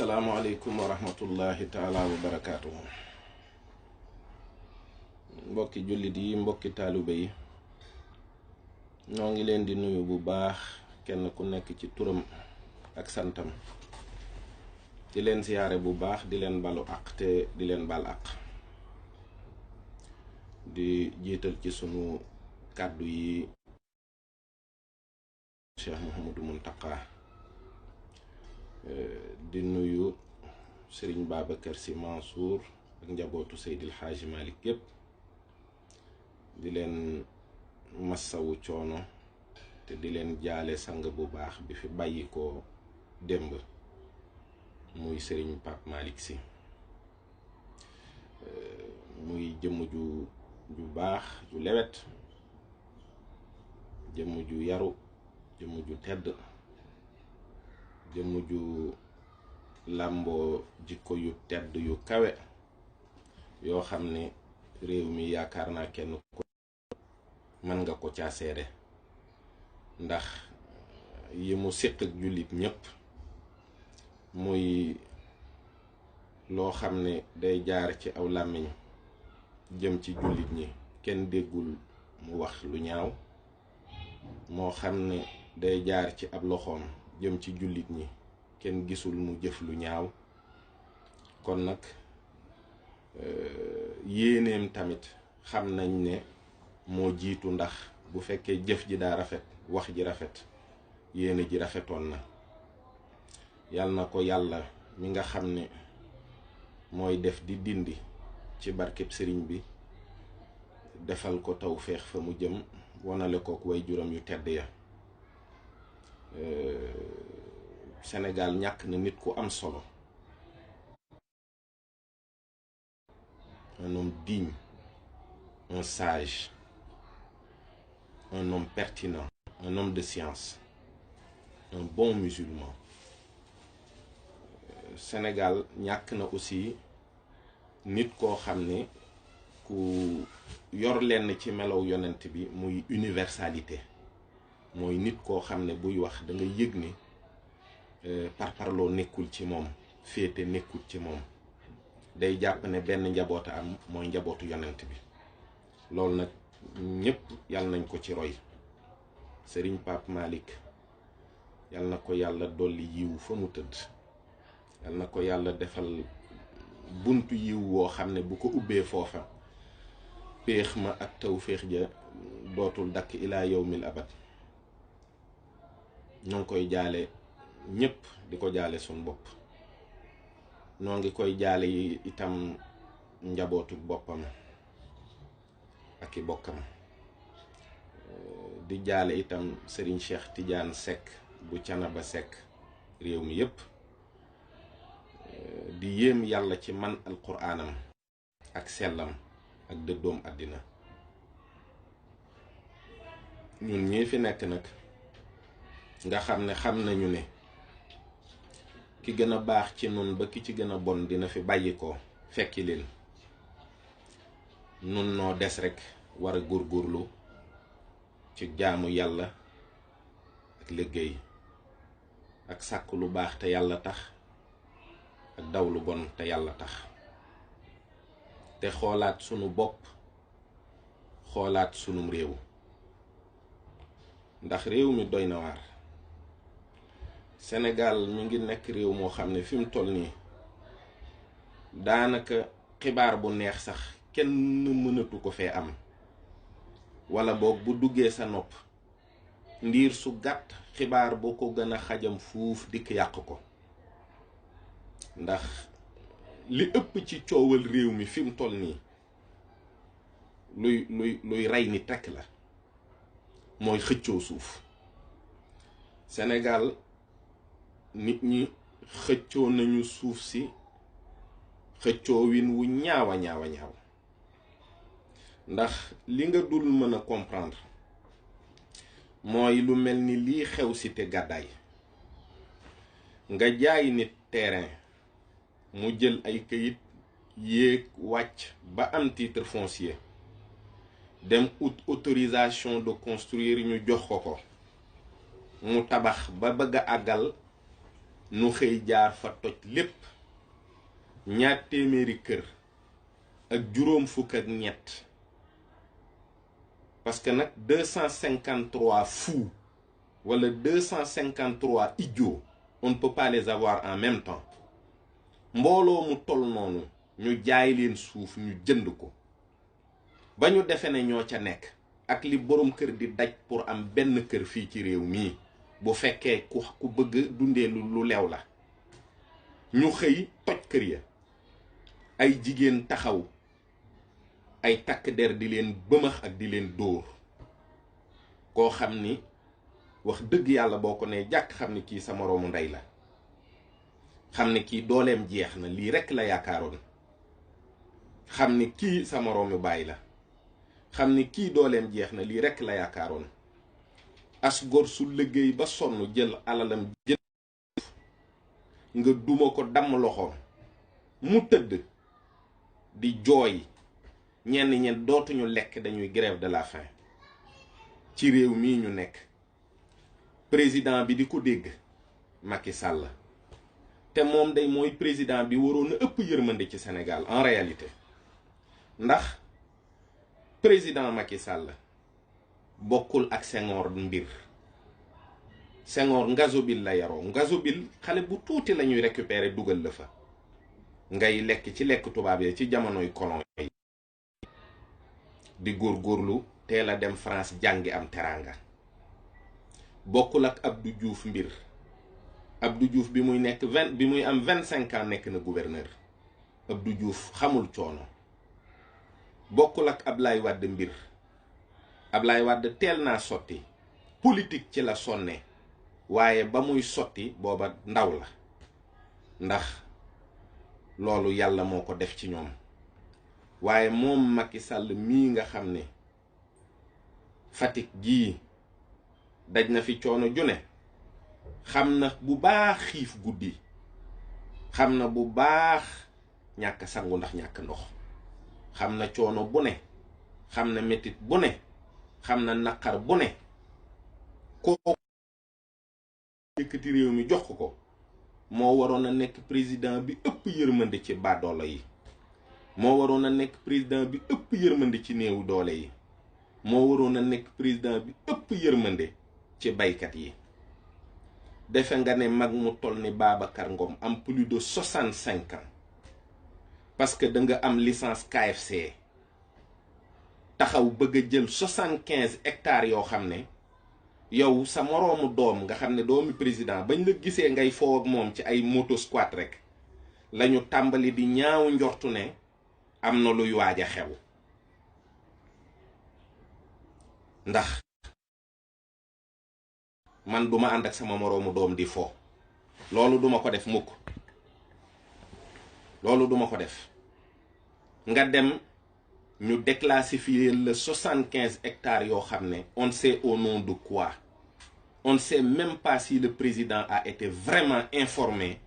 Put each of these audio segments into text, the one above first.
asalaamaaleykum wa rahmatullahi taala wa barakaatuhu. Mbokki jullit yi, mbokki taalibe yi, ñoo ngi leen di nuyu bu baax, kenn ku nekk ci turam ak santam, di leen siyaare bu baax, di leen balu àq te di leen bal àq, di jiital ci sunu kàddu yi Cheikh Mouhamadou Mountakha, di nuyu Serigne Babacar Sy Mansour ak njabootu Seydil Hadji Malick yépp, di leen massawu coono te di leen jaale sang bu baax bi fi bàyyi ko démb muy Serigne Pape Malick Sy. Muy jëmm ju baax ju lewet, jëmm ju yaru, jëmm ju tedd, jëmm ju làmboo jikko yu tedd yu kawe yoo xam ne réew mi yaakaar naa kenn ko mën nga ko caa seede, ndax yi mu séq ak jullit ñépp muy loo xam ne day jaar ci aw làmmiñ jëm ci jullit ñi kenn déggul mu wax lu ñaaw, moo xam ne day jaar ci ab loxoom jëm ci jullit ñi kenn gisul mu jëf lu ñaaw. kon nag yéeneem tamit xam nañ ne moo jiitu, ndax bu fekkee jëf ji daa rafet, wax ji rafet, yéene ji rafetoon na. yal na ko yàlla mi nga xam ne mooy def di dindi ci barkeb sëriñ bi defal ko tawféex fa mu jëm, wonale kook way juram yu tedd ya. Sénégal ñàkk na nit ku am solo, un homme digne, un sage, un homme pertinent, un homme de science, un bon musulman. Sénégal ñàkk na aussi nit koo xam ne ku yor lenn ci melow yonent bi muy universalité, mooy nit koo xam ne buy wax da nga yëg ni parparloo nekkul ci moom, féete nekkul ci moom, day jàpp ne benn njaboota am, mooy njabootu yonent bi. loolu nag ñépp yàlla nañ ko ci roy. Serigne Pape Malick yàlla na ko yàlla dolli yiw fa mu tëdd, yàlla na ko yàlla defal buntu yiw woo xam ne bu ko ubbee foofa péex ma ak tawféex ja dootul dakk ilaa yawmil abad. ñoo ngi koy jaale ñépp, di ko jaale suñ bopp. noo ngi koy jaale yi itam njabootu boppam ak i bokkam, di jaale itam Serigne Cheikh Tidiane Seck bu Canaba Seck réew mi yépp, di yéem yàlla ci man alquraanam ak sellam ak dëddoom àddina. ñun ñii fi nekk nag nga xam ne xam nañu ne ki gën a baax ci nun ba ki ci gën a bon dina fi bàyyi ko fekki leen, nun noo des rekk war a góorgóorlu ci jaamu yàlla ak liggéey ak sàkk lu baax te yàlla tax ak daw lu bon te yàlla tax, te xoolaat sunu bopp, xoolaat sunum réew, ndax réew mi doy na waar. Sénégal mi ngi nekk réew moo xam ne fi mu toll nii daanaka xibaar bu neex sax kenn mënatu ko fee am, wala boog bu duggee sa nopp ndiir su gàtt xibaar boo ko gën a xajam fuuf dikk yàq ko. ndax li ëpp ci coowal réew mi fi mu toll nii luy rey nit rekk la, mooy xëccoo suuf. Sénégal nit ñi xëccoo nañu suuf si xëccoo win wu ñaawa ñaawa ñaaw, ndax li nga dul mën a comprendre mooy lu mel ni lii xew Cité Gàddaay, nga jaay nit terrain mu jël ay këyit yéeg wàcc ba am titre foncier, dem autorisation de construire ñu jox ko mu tabax ba bëgg a àggal nu xëy jaar fa toj lépp, ñaar téeméeri kër ak juróom fukk ak ñett, parce que nag 253 fous wala 253 idiots on ne peut pas les avoir en même temps. mbooloo mu toll noonu ñu jaay leen suuf ñu jënd ko ba ñu defe ne ñoo ca nekk ak li borom kër di daj pour am benn kër fii ci réew mii bu fekkee ku bëgg dundee lu leew la. ñu xëy toj kër ya, ay jigéen taxaw, ay takk der di leen bëmax ak di leen dóor, koo xam ni wax dëgg yàlla boo ko nee jàkk xam ni kii sa moroomu ndey la, xam ni kii dooleem jeex na, lii rekk la yaakaaroon, xam ni kii sa moroomu baay la, xam ni kii dooleem jeex na, lii rekk la yaakaaroon. as gor su liggéey ba sonn jël alalam jël nga duma ko damm loxoom mu tëdd di jooy, ñenn dootuñu lekk, dañuy grève de la faim ci réew mii ñu nekk. président bi di ko dégg Macky Sall, te moom day mooy président bi waroon a ëpp yërmande ci Sénégal en réalité, ndax président Macky Sall bokkul ak Senghor mbir. Senghor ngazobil la yaroo, ngazobil xale bu tuuti la ñuy récupérer dugal la fa ngay lekk ci lekk tubaab yi ci jamonoy colon yi, di góorgóorlu teel a dem France jàngi am teraanga. bokkul ak Abdou Diouf mbir. Abdou Diouf bi muy am 25 ans nekk na gouverneur. Abdou Diouf xamul coono. bokkul ak Ablaye Wade mbir. Ablaye Wade teel naa sotti, politique ci la sonne, waaye ba muy sotti booba ndaw la, ndax loolu yàlla moo ko def ci ñoom. waaye moom Macky Sall mii nga xam ne Fatick gii daj na fi coono june, xam na bu baax xiif guddi, xam na bu baax ñàkk sangu ndax ñàkk ndox, xam na coono bu ne, xam na metit bu ne, xam na naqar bu ne. kooku yëkkati réew mi jox ko moo waroon a nekk président bi ëpp yërmande ci baadoolo yi, moo waroon a nekk président bi ëpp yërmande ci néewu doole yi, moo waroon a nekk président bi ëpp yërmande ci baykat yi. defe nga ne mag mu toll ni Babacar Ngom am plus de 65 ans parce que da nga am licence KFC taxaw bëgg a jël 75 hectares yoo xam ne yow sa moroomu doom nga xam ne doomi président bañ la gisee ngay foo ak moom ci ay moto squat rek lañu tàmbali di ñaaw njortu ne am na luy waaj a xew. ndax man duma ànd ak sama moroomu doom di fo, loolu duma ko def mukk, loolu duma ko def. nga dem ñu déclassifier le 75 hectares yoo xam ne on sait au nom de quoi, on ne sait même pas si le président a été vraiment informé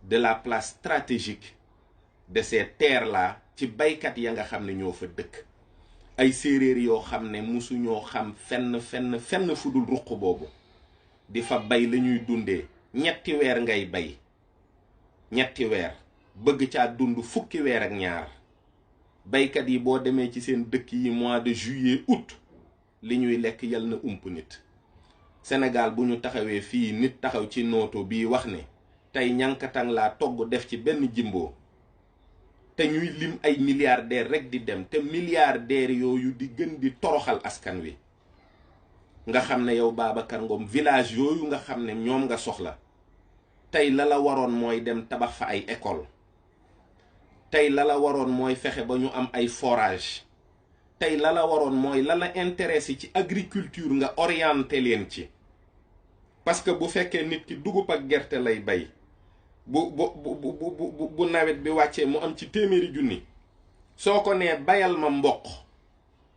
de la place stratégique de ces terres là ci baykat ya nga xam ne ñoo fa dëkk. ay séeréer yoo xam ne musuñoo xam fenn fu dul ruq boobu di fa bay la ñuy dundee. ñetti weer ngay bay, ñetti weer bëgg caa dund fukki weer ak ñaar. baykat yi boo demee ci seen dëkk yi mois de juillet août li ñuy lekk yal na ump nit. Sénégal bu ñu taxawee fii nit taxaw ci nooto bii wax ne tey ñankatang laa togg def ci benn jimboo, te ñuy lim ay milliardaires rek di dem, te milliardaires yooyu di gën di toroxal askan wi. nga xam ne yow Babacar Ngom village yooyu nga xam ne ñoom nga soxla tey la waroon mooy dem tabax fa ay école, tey la waroon mooy fexe ba ñu am ay forage, tey la waroon mooy la intéressé ci agriculture nga orienté leen ci. parce que bu fekkee nit ki dugub ak gerte lay bay bu nawet bi wàccee mu am ci téeméeri junni, soo ko nee bayal ma mboq,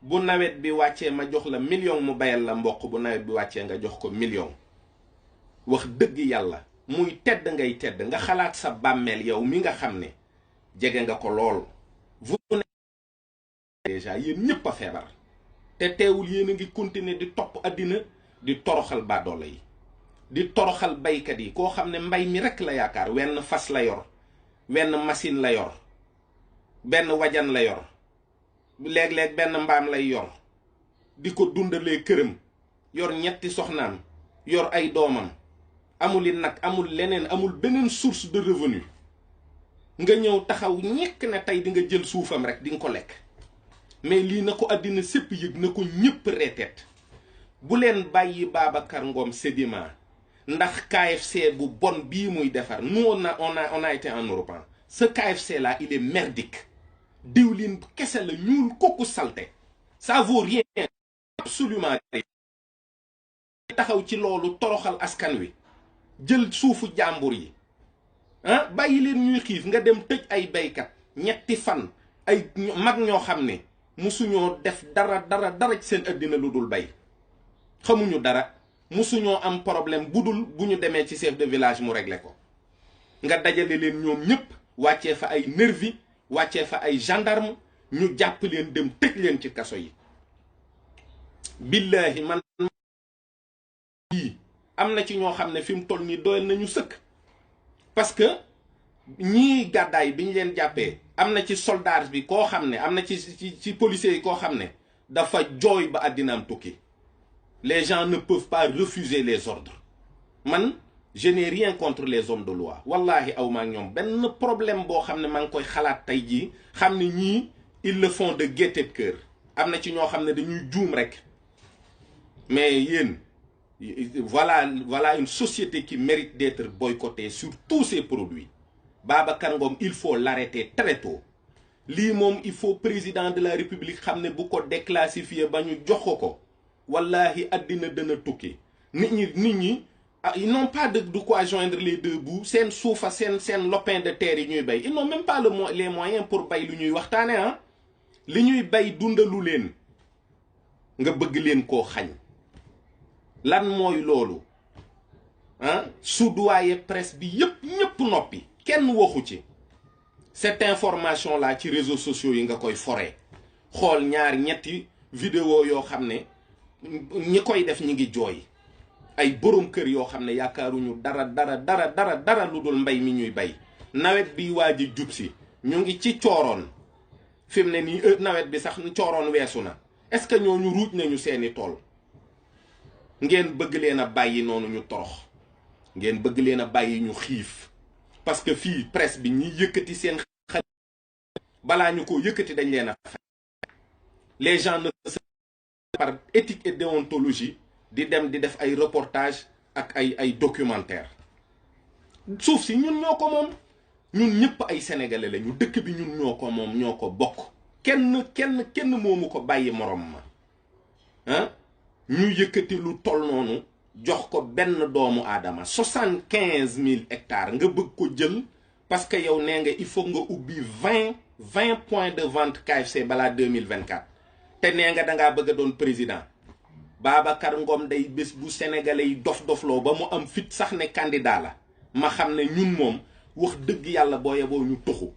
bu nawet bi wàccee ma jox la million mu bayal la mboq, bu nawet bi wàccee nga jox ko million. wax dëgg yàlla muy tedd ngay tedd nga xalaat sa bàmmeel yow mi nga xam ne jege nga ko lool. vous déjà yéen ñëpp a feebar te teewul yéen a ngi continuer di topp àddina di toroxal baadoolo yi. di toroxal baykat yi koo xam ne mbay mi rekk la yaakaar wenn fas la yor wenn machine la yor benn wajan la yor léeg-léeg benn mbaam lay yor di ko dundalee këram yor ñetti soxnaam yor ay doomam amuli nag amul leneen amul beneen source de revenu nga ñëw taxaw ñekk ne tey di nga jël suufam rek di nga ko lekk mais lii na ko àddina sépp yëg na ko ñëpp reeteet bu leen bàyyi Babacar Ngom Sedima ndax KFC bu bon bii muy defar nous on a été en Europe. Ce KFC là il est merdique diwlin kese la ñuul kooku salte ça vaut rien absolument rien taxaw ci loolu toroxal askan wi jël suufu jàmbur yi ah bàyyi leen ñuy xiif nga dem tëj ay baykat ñetti fan ay mag ñoo xam ne musuñoo def dara ci seen àddina lu dul bay xamuñu dara musuñoo am problème bu dul bu ñu demee ci chef de village mu réglé ko nga dajale leen ñoom ñëpp wàccee fa ay nervi wàccee fa ay gendarme ñu jàpp leen dem tëj leen ci kaso yi billahi man yi am na ci ñoo xam ne fi mu toll nii doyal nañu sëkk parce que ñii gàddaay bi ñu leen jàppee am na ci soldat bi koo xam ne am na ci policiers yi koo xam ne dafa jooy ba àddinaam tukki les gens ne peuvent pas refuser les ordres man je n'ai rien contre les hommes de loi wallahi aw maa ñoom benn problème boo xam ne maa ngi koy xalaat tey jii xam ne ñii ils le font de gaieté de cœur am na ci ñoo xam ne dañuy juum rek mais yéen voilà une société qui mérite d'être boycottée sur tous ses produits Babacar Ngom il faut l'arrêter très tôt lii moom il faut président de la république xam ne bu ko déclassifier ba ñu jox ko wallahi àddina dana tukki nit ñi ils n'ont pas de quoi joindre les deux bouts seen suufa seen lopin de terre yi ñuy bay ils n'ont même pas les moyens pour bay lu ñuy waxtaane ah li ñuy bay dundalu leen nga bëgg leen koo xañ lan mooy loolu ah soudoyer presse bi yëpp ñëpp noppi kenn waxu ci cette information là ci réseaux sociaux yi nga koy foree xool ñaar ñetti vidéo yoo xam ne ñi koy def ñi ngi jooy ay borom kër yoo xam ne yaakaaruñu dara lu dul mbay mi ñuy bay nawet bi waaj a jub si ñu ngi ci cooroon fi mu ne nii nawet bi sax cooroon weesu na est-ce que ñooñu ruuj nañu seeni tool ngeen bëgg leen a bàyyi noonu ñu torox ngeen bëgg leen a bàyyi ñu xiif parce que fii presse bi ñi yëkkati seen xel balaa ñu ko yëkkati dañ leen a fay les gens ne se par éthique et déontologie di dem di def ay reportage ak ay documentaire suuf si ñun ñoo ko moom ñun ñëpp ay sénégalais lañu dëkk bi ñun ñoo ko moom ñoo ko bokk kenn moomu ko bàyyi morom ma ah ñu yëkkati lu toll noonu jox ko benn doomu aadama 75 000 hectares nga bëgg ko jël parce que yow nee nga il faut nga ubbi 20 points de vente KFC balaa 2024 te nee nga dangaa bëgg a doon président Babacar Ngom day bés bu sénégalais yi dof-dofloo ba mu am fit sax ne candidat la ma xam ne ñun moom wax dëgg yàlla boo yeboo ñu tuxu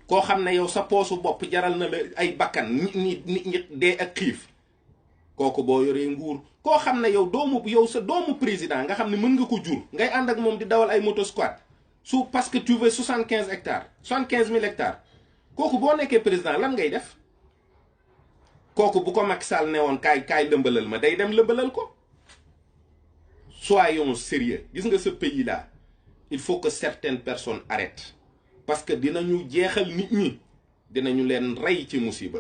koo xam ne yow sa poosu bopp jaral na la ay bakkan nit ñi dee ak xiif kooku boo yoree nguur koo xam ne yow sa doomu président nga xam ne mën nga ko jur ngay ànd ak moom di dawal ay moto squat parce que tu veux 75 hectares 75 000 hectares kooku boo nekkee président lan ngay def kooku bu ko Macky Sall ne woon kaay lëmbalal ma day dem lëmbalal ko. Soyons sérieux gis nga ce pays là il faut que certaines personnes arrêtent parce que dinañu jeexal nit ñi dinañu leen rey ci musiba.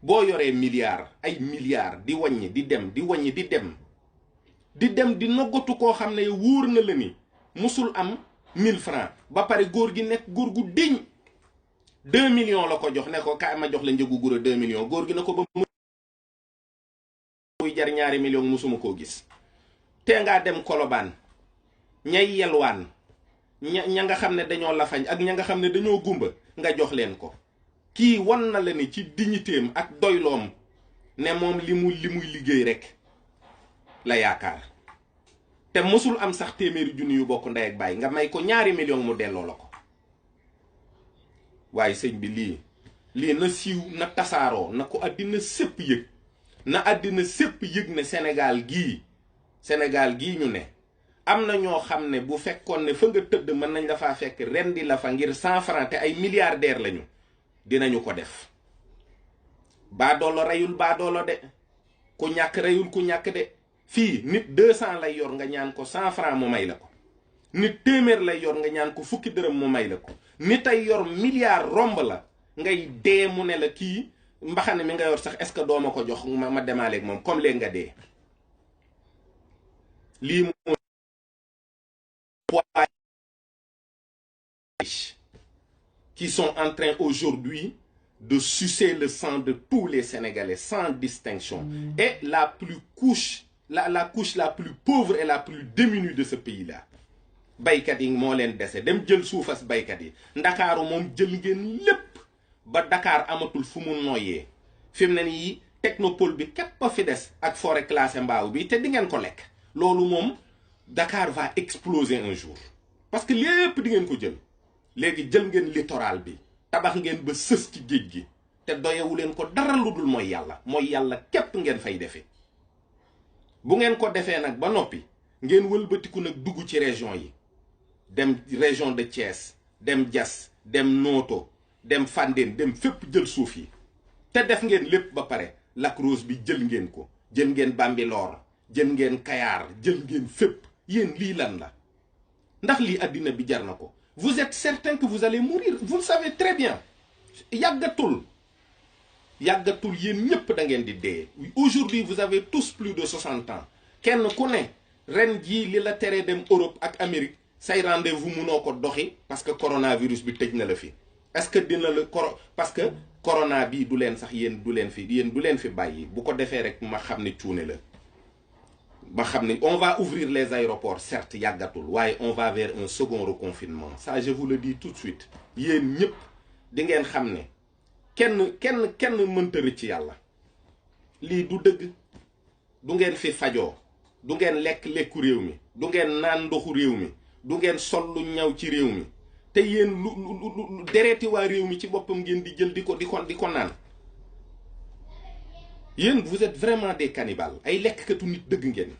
boo yoree milliards ay milliards di wàññi di dem di noggatu koo xam ne wóor na la ni musul am 1000 francs ba pare góor gi nekk góor gu diñ 2 millions la ko jox ne ko kaay ma jox la njëgu gura 2 millions góor gi na ko ba muy jar 2 millions musuma koo gis te ngaa dem Kolobaan ñay yelwaan ña nga xam ne dañoo lafañ ak ña nga xam ne dañoo gumba nga jox leen ko kii wan na la ni ci dignitéem ak doyloom ne moom li muy liggéey rek la yaakaar te mësul am sax téeméeri junni yu bokk ndey ak baay nga may ko 2 millions mu delloo la ko waaye sëñ bi lii na siiw na tasaaroo na ko àddina sépp yëg na àddina sépp yëg ne Sénégal gii ñu ne am na ñoo xam ne bu fekkoon ne fa nga tëdd mën nañ la faa fekk rendi la fa ngir 100 francs te ay milliardaires lañu dinañu ko def. baadoolo reyul baadoolo de, ku ñàkk reyul ku ñàkk de. fii nit 200 lay yor nga ñaan ko 100 francs mu may la ko. nit téeméer lay yor nga ñaan ko fukki dërëm mu may la ko. nit ay yor milliard romb la ngay dee mu ne la kii mbaxane mi nga yor sax est-ce que doo ma ko jox ma demaaleeg moom comme léegi nga dee. lii mooy qui sont en train aujourd'hui de sucer le sang de tous les Sénégalais sans distinction. Et la couche la plus pauvre et la plus démunie de ce pays-là. baykat yi moo leen dese dem jël suufas baykat yi. ndakaaru moom jël ngeen lépp ba Dakar amatul fu mu noyyee. fi mu ne nii technopole bi képp a fi des ak forêt classée mbaaw bi te di ngeen ko lekk. loolu moom Dakar va exploser un jour. parce que lépp di ngeen ko jël. léegi jël ngeen littoral bi. tabax ngeen ba sës ci géej gi. te doyewu leen ko dara lu dul mooy yàlla. mooy yàlla képp ngeen fay defee. bu ngeen ko defee nag ba noppi ngeen wëlbatiku nag dugg ci région yi. dem région de Thiès dem Diass dem Noto dem Fandène dem fépp jël suuf yi. te def ngeen lépp ba pare Lac Rose bi jël ngeen ko. jël ngeen Bambilor jël ngeen Kayar jël ngeen fépp. yéen lii lan la ndax lii àddina bi jar na ko. vous êtes certain que vous allez mourir vous le savez très bien. yàggatul yéen ñëpp da ngeen di dee. aujourd'hui vous avez tous plus de 60 ans. kenn ku ne ren jii li la teree dem Europe ak Amérique say rendez-vous munoo ko doxi parce que coronavirus bi tëj na la fi. est-ce que dina la parce que corona bi du leen sax yéen du leen fi bàyyi bu ko defee rek ma xam ne cuune la. ba xam ne on va ouvrir les aéroports certes yàggatul waaye on va vers un second reconfinement ça je vous le dis tout de suite. yéen ñëpp di ngeen xam ne kenn mënta rëcc yàlla. lii du dëgg. du ngeen fi fajoo. du ngeen lekku réew mi. du ngeen naan ndoxu réew mi. du ngeen sol lu ñaw ci réew mi. te yéen lu dereeti waa réew mi ci boppam ngeen di jël di ko naan. yéen vous êtes vraiment des cannibales. ay lekkkatu nit dëgg ngeen.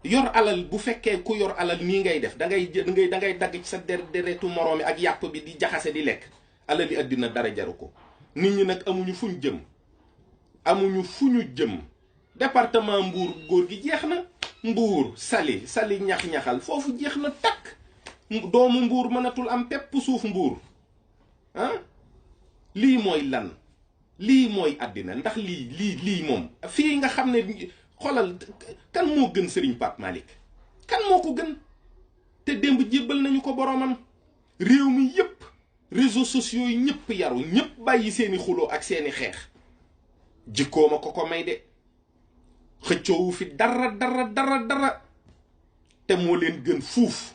yor alal bu fekkee ku yor alal nii ngay def da ngay dagg ci sa deretu moroomi ak yàpp bi di jaxase di lekk. alali àddina dara jaru ko. nit ñi nag amuñu fu ñu jëm. département Mbour góor gi jeex na. Mbour Saly ñax-ñaxal foofu jeex na takk. doomu Mbour mënatul am pepp suuf Mbour. lii mooy lan. lii mooy àddina ndax lii moom fii nga xam ne xoolal kan moo gën Serigne Pape Malick kan moo ko gën te démb jébbal nañu ko boromam. réew mi yépp réseaux sociaux yi ñëpp yaru ñëpp bàyyi seeni xuloo ak seeni xeex. jikkooma ko may de xëccoowu fi dara te moo leen gën fuuf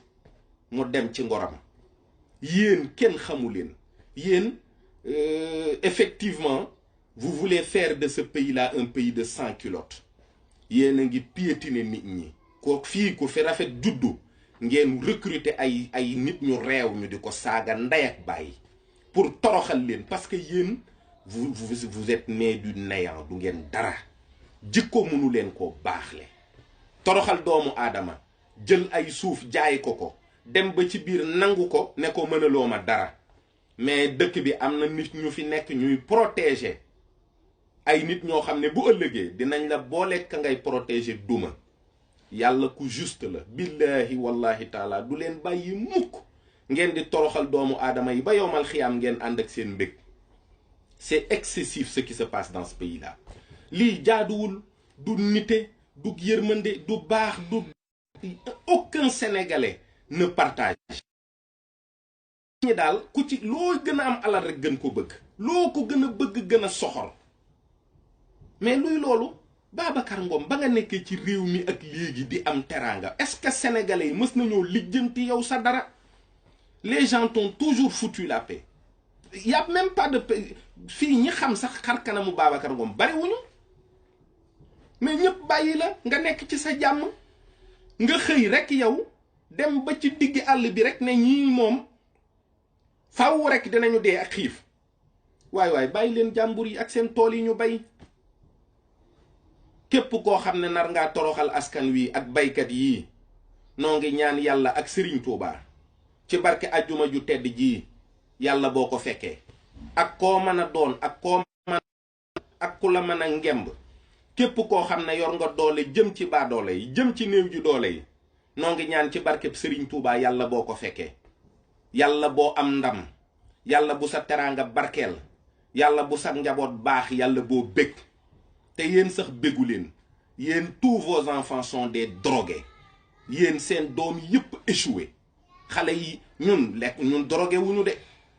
mu dem ci ngoram. yéen kenn xamu leen yéen effectivement vous voulez faire de ce pays-là un pays de sans culottes. yéen a ngi piétiner nit ñi. ko fii ku fi rafet juddu ngeen recruter ay nit ñu réew ñu di ko saaga ndey ak bàyyi pour toroxal leen parce que yéen vous êtes né du néant du ngeen dara. jikko mënu leen koo baaxle. toroxal doomu aadama jël ay suuf jaay ko dem ba ci biir nangu ko ne ko mënaloo ma dara. mais dëkk bi am na nit ñu fi nekk ñuy protéger ay nit ñoo xam ne bu ëllëgee dinañ la boole ka ngay protéger duma. yàlla ku juste la. billahi wallahi taala du leen bàyyi mukk ngeen di toroxal doomu aadama yi ba yowmal xiyaam ngeen ànd ak seen mbég. c'est excessif ce qui se passe dans ce pays-là. lii jaaduwul du nite du yërmande du baax du. aucun Sénégalais ne partage. ñi daal ku ci loo gën a am alal rek gën ko bëgg. loo ko gën a bëgg gën a soxor. mais luy loolu Babacar Ngom ba nga nekkee ci réew mi ak léegi di am teraanga est-ce que sénégalais yi mës nañoo lijjanti yow sa dara. les gens t'ont toujours foutu la paix. y a même pas de paix fii ñi xam sax xar kanamu Babacar Ngom bariwuñu. mais ñëpp bàyyi la nga nekk ci sa jàmm. nga xëy rek yow dem ba ci diggi àll bi rek ne ñii moom faaw rek dinañu dee ak xiif. waay bàyyi leen jàmbur yi ak seen tool yi ñu bay. képp koo xam ne nar ngaa toroxal askan wi ak baykat yii noo ngi ñaan yàlla ak Serigne Touba ci barke ajjuma ju tedd ji yàlla boo ko fekkee ak koo mën a doon ak koo mën ak ku la mën a ngemb képp koo xam ne yor nga doole jëm ci baadoole yi jëm ci néew ji doole yi noo ngi ñaan ci barkeb Serigne Touba yàlla boo ko fekkee yàlla boo am ndam yàlla bu sa teraanga barkeel yàlla bu sa njaboot baax yàlla boo bég te yéen sax bégu leen yéen tous vos enfants sont des drogués yéen seen doom yëpp échoué xale yi ñun drogué wuñu de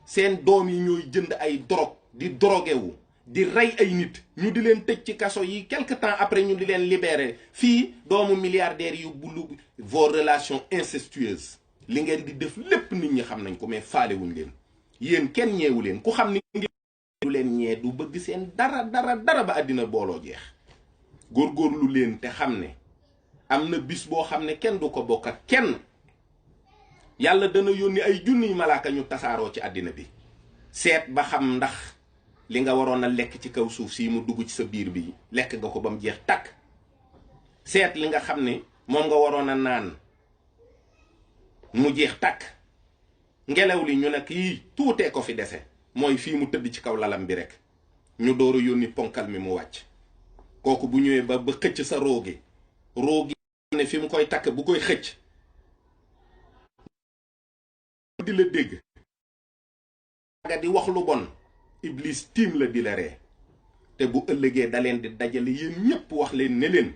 seen doom yi ñooy jënd ay drogue di drogué wu di rey ay nit ñu di leen tëj ci kaso yi quelque temps après ñu di leen libéré fii doomu milliardaires yu bulu vos relations incestueuses li ngeen di def lépp nit ñi xam nañ ko mais faalewuñ leen yéen kenn ñeewu leen ku xam ni ngeen du leen ñee du bëgg seen dara ba àddina booloo jeex góorgóorlu leen te xam ne am na bis boo xam ne kenn du ko bokk ak kenn yàlla dana yónni ay junniy malaaka ñu tasaaroo ci àddina bi seet ba xam ndax li nga waroon a lekk ci kaw suuf si mu dugg ci sa biir bi lekk nga ko ba mu jeex tàkk seet li nga xam ne moom nga waroon a naan mu jeex tàkk ngelaw li ñu nekk yii tuutee ko fi dese mooy fii mu tëdd ci kaw lalam bi rek ñu door a yónni ponkal mi mu wàcc kooku bu ñëwee ba xëcc sa roogi ne fi mu koy takk bu koy xëcc di la dégg nga di wax lu bon iblis tiim la di la ree te bu ëllëgee da leen di dajale yéen ñépp wax leen ne leen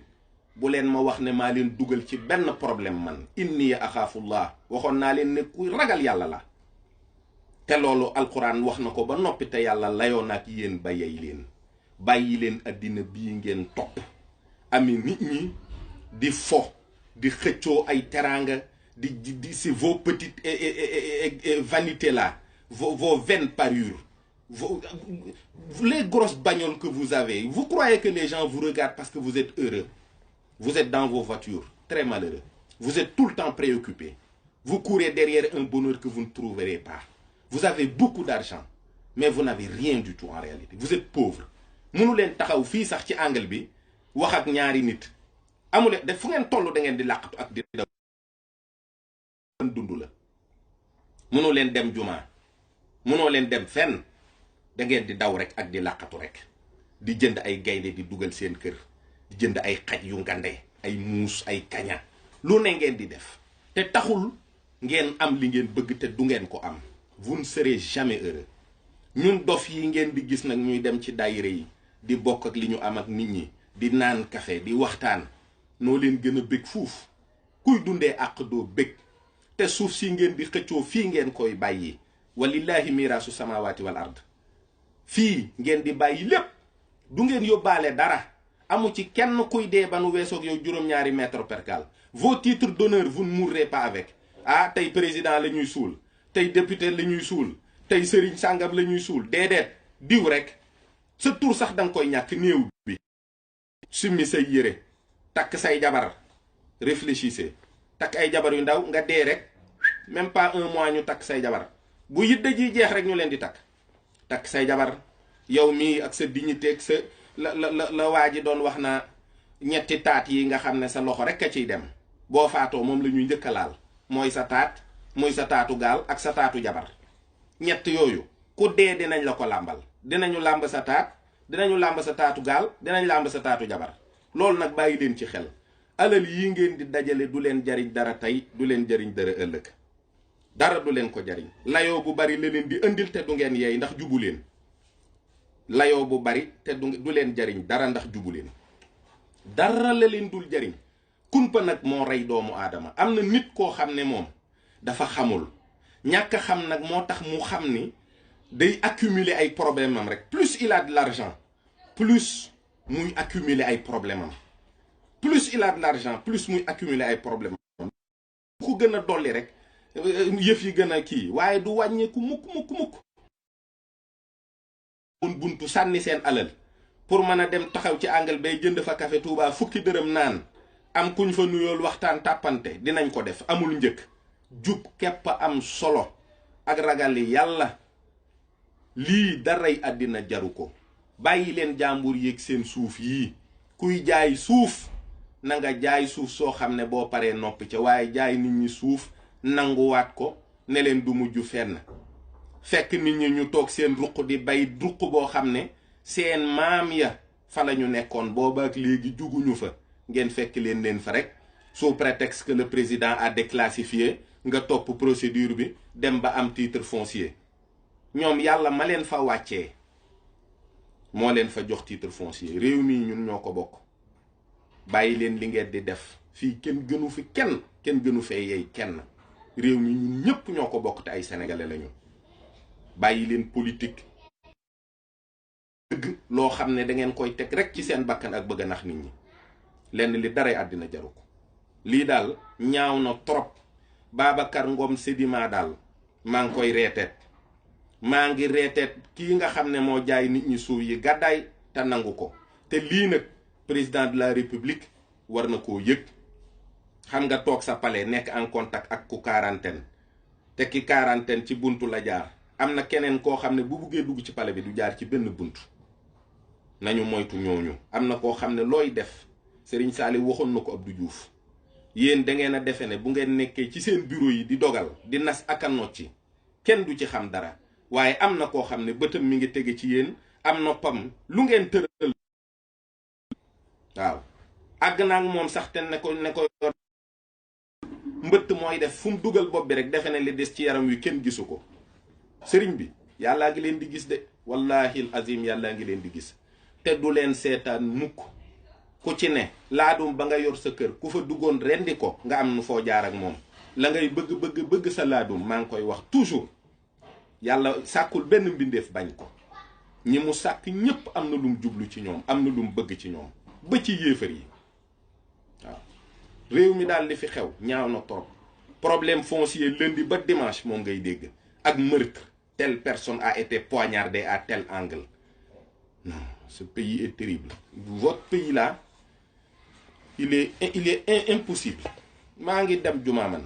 bu leen ma wax ne maa leen dugal ci benn problème man inni axaafullah waxoon naa leen ne ku ragal yàlla la te loolu alquran wax na ko ba noppi te yàlla layoo na ak yéen ba yey leen bàyyi leen àddina bii ngeen topp ami nit ñi di fo di xëccoo ay teraanga di si vos petites vanités là vos vaines parures les grosses bagnoles que vous avez vous croyez que les gens vous regardent parce que vous êtes heureux vous êtes dans vos voitures très malheureux vous êtes tout le temps préoccupés vous courez derrière un bonheur que vous ne trouverez pas vous avez beaucoup d'argent mais vous n'avez rien du tout en réalité vous êtes pauvre mënu leen taxaw fii sax ci angle bi wax ak ñaari nit amule def fu ngeen toll da ngeen di làqatu ak di daw dund la mënoo leen dem jumaa mënoo leen dem fenn da ngeen di daw rek ak di làqatu rek di jënd ay gaynde di dugal seen kër di jënd ay xaj yu ngande ay muus ay kaña lu ne ngeen di def te taxul ngeen am li ngeen bëgg te du ngeen ko am vous ne serez jamais heureux ñun dof yi ngeen di gis nag ñuy dem ci daayira yi di bokk ak li ñu am ak nit ñi di naan café di waxtaan noo leen gën a bég fuuf kuy dundee àq doo bég te suuf si ngeen di xëccoo fii ngeen koy bàyyi walillahi miraasu samawati wal ard fii ngeen di bàyyi lépp du ngeen yóbbaale dara amu ci kenn kuy dee ba nu weesoog yow juróom-ñaari mètre percale vos titres d'honneur vous ne mourrez pas avec ah tey président la ñuy suul tey député la ñuy suul tey sëriñ sàngam la ñuy suul déedéet diw rek sa tur sax danga koy ñàkk néew bi summi say yére takk say jabar réfléchissez takk ay jabar yu ndaw nga dee rek même pas un mois ñu takk say jabar bu yidda ji jeex rek ñu leen di takk say jabar yow mii ak sa dignité ak sa la waa ji doon wax na ñetti taat yi nga xam ne sa loxo rek a ciy dem boo faatoo moom la ñuy njëkk a laal mooy sa taat muy sa taatu gaal ak sa taatu jabar ñett yooyu ku dee dinañ la ko làmbal dinañu làmb sa taat dinañu làmb sa taatu gaal dinañ làmb sa taatu jabar loolu nag bàyyi leen ci xel alal yi ngeen di dajale du leen jariñ dara tey du leen jariñ dara ëllëg dara du leen ko jariñ layoo bu bari la leen di indil te du ngeen yeey ndax jubu leen layoo bu bari te du leen jariñ dara ndax jubu leen dara la leen dul jariñ kumpa nag moo rey doomu aadama am na nit koo xam ne moom dafa xamul ñàkk xam nag moo tax mu xam ni day accumuler ay problème am rek plus il a de l'argent plus muy accumuler ay problème am plus il a de l'argent plus muy accumuler ay problème am bu ko gën a dolli rek yëf yi gën a kii waaye du wàññeeku mukk mun buntu sànni seen alal pour mën a dem taxaw ci angle bay jënd fa café Touba fukki dërëm naan am kuñ fa nuyool waxtaan tàppante dinañ ko def amul njëkk jub képp am solo ak ragali yàlla lii daray àddina jaru ko bàyyi leen jàmbur yéeg seen suuf yii kuy jaay suuf na nga jaay suuf soo xam ne boo paree noppi ca, waaye jaay nit ñi suuf nanguwaat ko ne leen du mujj fenn. fekk nit ñi ñu toog seen ruq di bay ruq boo xam ne seen maam ya fa la ñu nekkoon booba ak léegi juguñu fa, ngeen fekk leen fa rek sous prétexte que le président a déclassifié nga topp procédure bi dem ba am titre foncier. ñoom yàlla ma leen fa wàccee moo leen fa jox titre foncier. réew mi ñun ñoo ko bokk, bàyyi leen li ngeen di def fii. kenn gënu fi kenn gënu fee yey kenn. réew mi ñun ñépp ñoo ko bokk te ay sénégalais lañu. bàyyi leen politique dëgg loo xam ne da ngeen koy teg rek ci seen bakkan ak bëgg a nax nit ñi. lenn li daray àddina jaru ko. lii daal ñaaw na trop. Babacar Ngom Sedima daal maa ngi koy reeteet. maa ngi reeteet kii nga xam ne moo jaay nit ñi suuf yi gàddaay te nangu ko. te lii nag président de la république war na koo yëg. xam nga toog sa palais nekk en contact ak ku quarantaine te ki quarantaine ci buntu la jaar. am na keneen koo xam ne bu buggee dugg ci palais bi du jaar ci benn buntu. nañu moytu ñooñu. am na koo xam ne looy def Serigne Saliou waxoon na ko Abdou Diouf. yéen da ngeen a defe ne bu ngeen nekkee ci seen bureau yi di dogal di nas ak a nocci kenn du ci xam dara, waaye am na koo xam ne bëtam mi ngi tege ci yéen, am noppam lu ngeen tëral. waaw àgg naa moom sax te ne ko yor mbëtt mooy def fu mu dugal bopp bi rek defe ne li des ci yaram wi kenn gisu ko. sëriñ bi yàllaa ngi leen di gis de, wallahi azim yàllaa ngi leen di gis te du leen seetaan mukk. ku ci ne laadum ba nga yor sa kër ku fa duggoon rendi ko nga am nu foo jaar ak moom. la ngay bëgg sa laadum maa ngi koy wax toujours, yàlla sàkkul benn mbindeef bañ ko. ñi mu sàkk ñépp am na lum jublu ci ñoom, am na lum bëgg ci ñoom, ba ci yéefar yi. waaw réew mi daal li fi xew ñaaw na trop. problème foncier lundi ba dimanche moom ngay dégg, ak meurtre, telle personne a été poignardée à tel angle. Non, ce pays est terrible. Votre pays là, il est impossible. maa ngi dem jumaa man